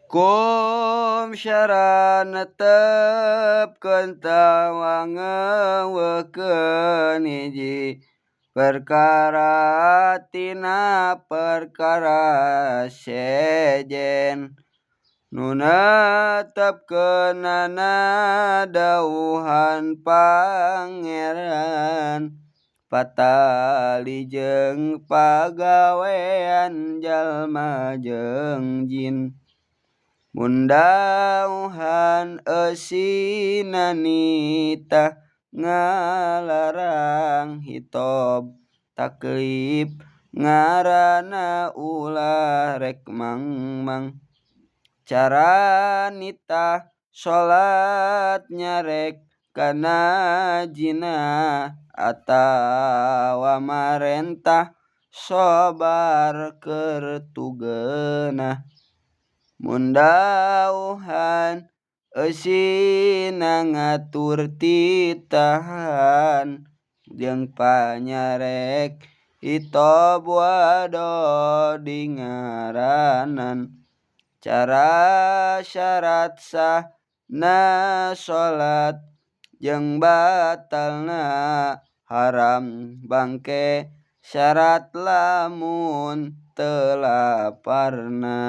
Hukum syara netepkeun tawa ngeuweuhkeun hiji perkara tina perkara sejen nu netepkeunana dawuhan Pangeran patali jeung pagawean jalma jeung jin. Mun dawuhan eusina nitah ngalarang hitob taklif ngaranna ulah rek mangmang. Cara nitah salat nyarek kana jinah atawa marentah sobar keur tugeunah. Mun dawuhan eusina ngatur titahan jeung panyarek hitob wado dingaranan. Cara syarat sahna salat jeung batalna haram bangke syarat lamun teu laparna.